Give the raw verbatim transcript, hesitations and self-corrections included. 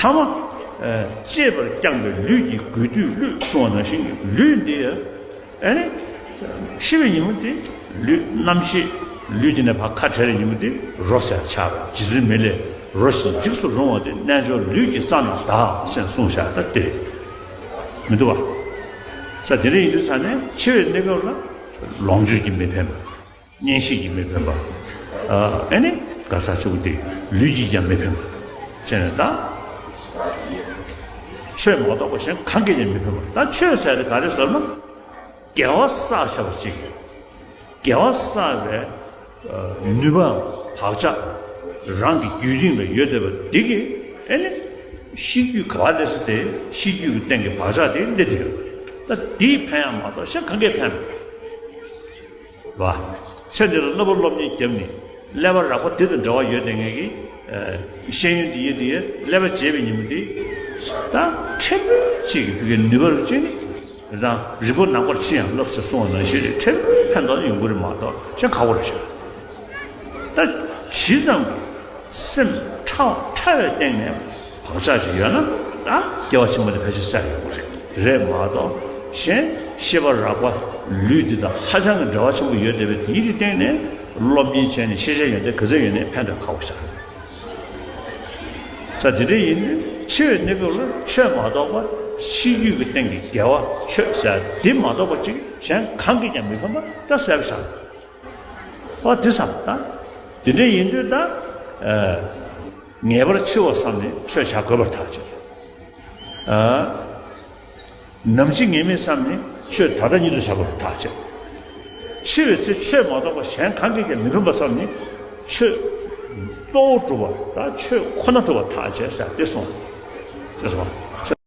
ཐ་མ། ཨ། གཅེས་པར་བསྐྱངས་པའི་ལུས་ཀྱི་དགོས་འདོད་བློས་གསུངས་པ་ནང་བཞིན་གྱི་ལུས་འདི། ཨ་ནི་ཤི་བའི་ཉིན་མོ་དེ་ལུས་རྣམ་ཤེས་ལུས་དེ་ནས་ཕར་ཁ་བྲལ་བའི་ཉིན་མོ་དེ་རོ་ཟེར་ཆགས་པ། རྗེ་བཙུན་མི་ལས་རོ་ཞིག་འཇིགས་སུ་རུང་བ་དེ་རྣལ་འབྱོར་ལུས་ཀྱི་རྩ་རྣམས་དག་ཟེར་གསུངས་བཞག་ད་དེ་མི་འདུག་བ། ས་དེ་འདྲ་ཡིན་དུས་ས་ནས་འཆི་བའི་གནས་སྐབས་ལ་ལོངས་སྤྱོད་ཀྱིས་མི་ཕན་པ། གཉེན་བཤེས་ཀྱིས་མི་ཕན་པ། ཨ་ནི་ག་ས་ཆུ་བོ་དེ་ལུས་ཀྱིས་ཀྱང་མི་ཕན་པ། བྱས་ནས་ད་ཆོས་མ་གཏོགས་པ་གཞན་གང་གིས་ཀྱང་མི་ཕན་པ། ད་ཆོས་ཟེར་དེ་ག་རེ་ཟེར་ན། དགེ་བ་བསགས་བྱ་བ་ཅིག་དགེ་བ་བསགས་པའི་ནུས་པའམ་བག་ཆགས་རང་གི་རྒྱུད་སྟེང་ལ་ཡོད་བསྡད་པ་འདི་གིས། ཨ་ནི་ཤེས་རྒྱུད་ག་བ་ལས་སུ་དེ་ཤེས་རྒྱུད་ཀྱི་སྟེང་གི་བག་ཆགས་དེ་སླེབས་བསྡད་ཡོད། ད་འདིས་ཕན་ཡང་མ་གཏོགས་གཞན་གང་གིས་ཕན་པ། བ། ཚེ་འདི་ལ་བསླབ་པ་སློབ་གཉེར་བརྒྱབ་ནས་ཀླད་པ་རགས་པ་འདི་དང་འབྲེལ་བ་ཡོད་བསྡད་མཁན་གྱི་ཤེས་ཡོན་འདི་ཡིན་འདི་ཡིན་ཀླད་པ་བརྗེས་པའི་ཉིན་མོ་འདི། ད་ཕྲན་བུ་ཅིག་གི་བུ་གའི་ནུས་པ་རུ་བྱས་ནས་རང་རིག་པ་ནམ་མཁར་ཕྱིན་ཡང་བསླབ་ཟེར་གསུངས་པ་ནང་བཞིན་རེད། ཕྲན་བུ་ཕན་ཐོགས་ཡོང་གི་རེད་མ་གཏོགས་གཞན་ཁག་པོ་རེད་ཤག་ད་ཇི་ཙམ་གྱི་སེམས་ཕྲ་བ་ཕྲ་བའི་སྟེང་ནས་བག་ཆགས་ཤིག་ཡོད་ན་ད་སྐྱེ་བ་ཆེན་པོ་དེ་ཕལ་ཆེར་བསགས་ཡོང་གི་རེད། རེད་མ་གཏོགས་གཞན་ཤེས་པ་རགས་པ་ལུས་འདི་དང་ཧ་ཅང་གི་འབྲེལ་བ་ཆེན་པོ་ཡོད་བསྡད་པའི་དེའི་སྟེང་ནས་སློབ་གཉེར་བྱས་ནས་ཤེས་བྱ་ཡོན་ཏན་ག་ཚོད་ཡོད་ནའི་ཕན་ཐོགས་ཁག་པོ་ཤག་ས་དེ་འདྲ་ཡིན་དུས་འཆི་བའི་གནས་སྐབས་ལ་ཆོས་མ་གཏོགས་པ་ཤེས་རྒྱུད་ཀྱི་སྟེང་གི་དགེ་བ་ཆོས་ཟེར་འདི་མ་གཏོགས་པ་ཅིག་གཞན་གང་གིས་ཀྱང་མི་ཕན་པ་ད་གསལ་པོ་ཤག་ཨོ་དེ་བསམ་ད། དེ་འདྲ་ཡིན་དུས་ད། ཨ། ངེས་པར་འཆི་བ་བསམ་ནས་ཆོས་བྱ་དགོས་པར་ཐག་བཅད། ཨ། ནམ་འཆི་ངེས་མེད་བསམ་ནས་ཆོས་ད་ལྟ་ཉིད་དུ་བྱ་དགོས་པར་ཐག་བཅད། འཆི་བའི་ཚེ་ཆོས་མ་གཏོགས་པ་གཞན་གང་གིས་ཀྱང་མི་ཕན་པ་བསམ་ནས་ཆོས་གཙོ་བོ་སྒྲུབ་པ་དང་ཆོས་ཁོ་ན་སྒྲུབ་པར་ཐག་བཅད་ཟེར་དེ་གསུངས། དེ་གསུངས།